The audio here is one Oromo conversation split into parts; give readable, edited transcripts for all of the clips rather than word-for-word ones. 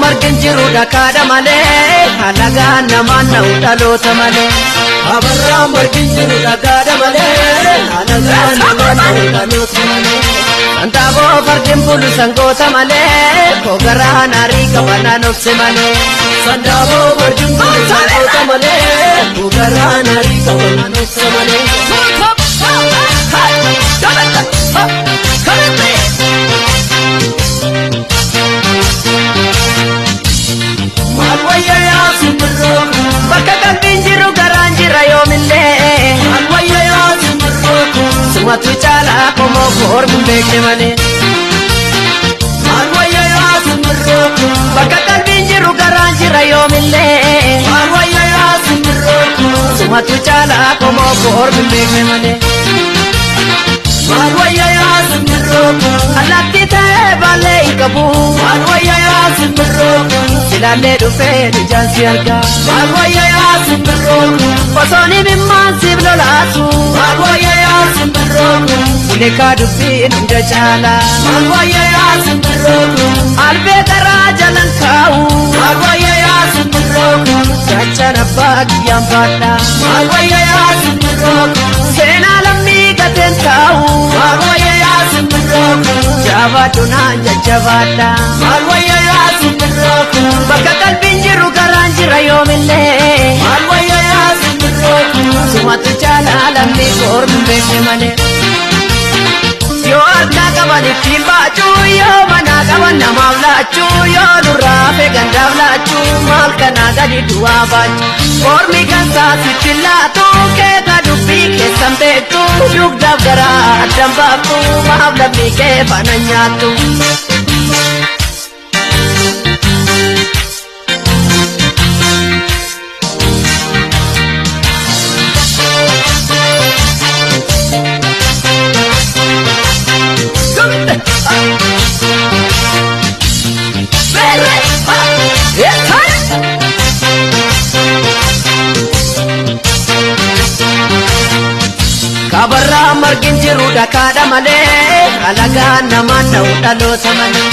Margi hin jiru dhakaadha malee, halagaan namaan na'u dhaloota malee. Abarraa margi hin jiru dhagaadha malee, halagaan namaan na'u dhaloota malee. Sandaaboo fardi hin bulu sangoota malee, kogaraan arii qabanaan obse malee. Sandaaboo margi hin bulu sangoota malee, kogaraan arii qabanaan obse malee. Maal wayya yaa simbirroo, Bakka qalbiin jiru garaan jira yoomillee. Maal wayya yaa simbirroo, Sumatu caalaa qomoo koormi hin beekne malee. Maal wayya yaa simbirroo, Bakka qalbiin jiru garaan jira yoomillee. Maal wayya yaa simbirroo, Sumatu caalaa qomoo koormi hin beekne malee. Maal wayya yaa simbirroo, Allaattii ta'ee baallee hin qabu. Maal wayya yaa simbirroo, Ilaallee dhufee ijaan si argaa. Maal wayya yaa simbirroo, Osoo ni mimmaan siif lolaasu. Maal wayya yaa simbirroo, Ulekaa dubbiin hunda caalaa. Maal wayya yaa simbirroo, Albee garaa jalan kaa'u. Maal wayya yaa simbirroo, Gaachana abbaa kiyyaan baadha. Maal wayya yaa simbirroo, Seenaa lammii gateen taa'u. Maal wayya yaa simbirroo, Jabaadhu naan jajjabaadha. Maal wayya yaa simbirroo, Bakka qalbiin jiru garaan jira yoomillee. Maal wayya yaa simbirroo, Sumatu caalaa lammii koormi hin beekne malee. Yoo harkaa qaban ittiin baachuu, yoo manaa qaban namaaf laachuu, yoo nurraa hafe gandaaf laachuu, maal kanaa gadi du'aa baachuu. Ormi kan saasitti laatu, keeka dubbii keessan beektu, dugdaaf garaa addan baaftu, maaf lammii kee faana nyaattu. Kabarraa margi hin jiru dhakaadha malee, halagaan namaan na'u dhaloota malee.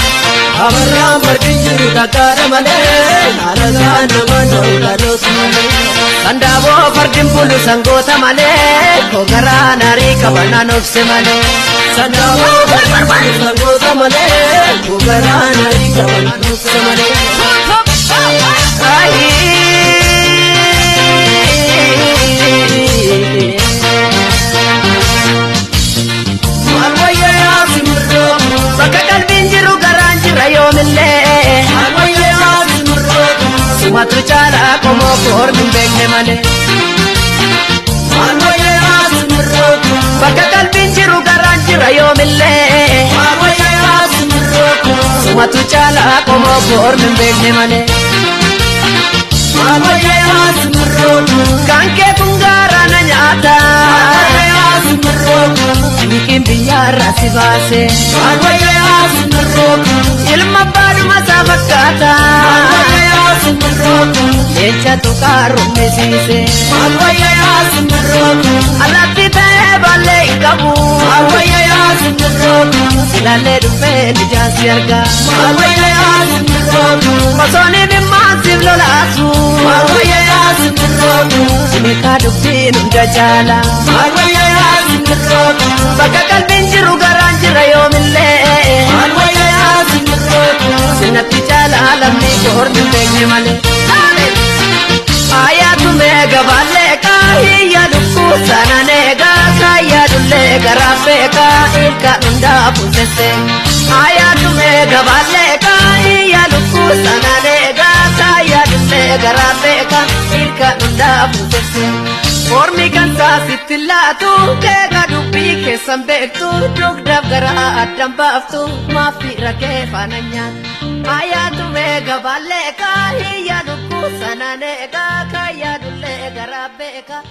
Abarraa margi hin jiru dhagaadha malee, halagaan namaan na'u dhaloota malee. Sandaaboo fardi hin bulu sangoota malee, kogaraan arii qabanaan obse malee. Sandaaboo margi hin bulu sangoota malee, kogaraan arii qabanaan obse malee. Maal wayya yaa simbirroo, Bakka qalbiin jiru garaan jira yoomillee. Maal wayya yaa simbirroo, Sumatu caalaa qomoo koormi hin beekne malee. Maal wayya yaa simbirroo, Bakka qalbiin jiru garaan jira yoomillee. Maal wayya yaa simbirroo, Sumatu caalaa qomoo koormi hin beekne malee. Maal wayya yaa simbirroo, Kan kee kun garaa na nyaata. Maal wayya yaa simbirroo, Mikiin biyyaarraa si baase. Maal wayya yaa simbirroo, Ilma baadhuma isaa fakkaata. Maal wayya yaa simbirroo, Leenca tuqaa rummisiise. Maal wayya yaa simbirroo, Allaattii ta'ee baallee hin qabu. Maal wayya yaa simbirroo, Ilaallee dhufee ijaan si argaa. Maal wayya yaa simbirroo, Osoo ni mimmaan siif lolaasu. Maal wayya yaa simbirroo, Ulekaa dubbiin hunda caala. Maal wayya yaa simbirroo, Bakka qalbiin jiru garaan jira yoomillee. Maal wayya yaa simbirroo, Sinatti caalaa lammii koormi hin beekne malee. Ayyaatu gabaallee kaayyaa lukkuu sanaan eegaa kaayyaa dullee garaa beekaa ilka hundaa fuusesse. Ayyaatu gabaallee kaayyaa lukkuu sanaan eegaa kaayyaa dullee garaa beekaa ilka hundaa fuusesse. Mormi kan saasitti laatu keeka dubbii keessan beektu dugdaaf garaa addan baaftu maaf rakkee faana nyaatu. Ayyaatu gabaallee kaayyaa lukkuu sanaan eegaa kaayyaa dullee garaa beekaa.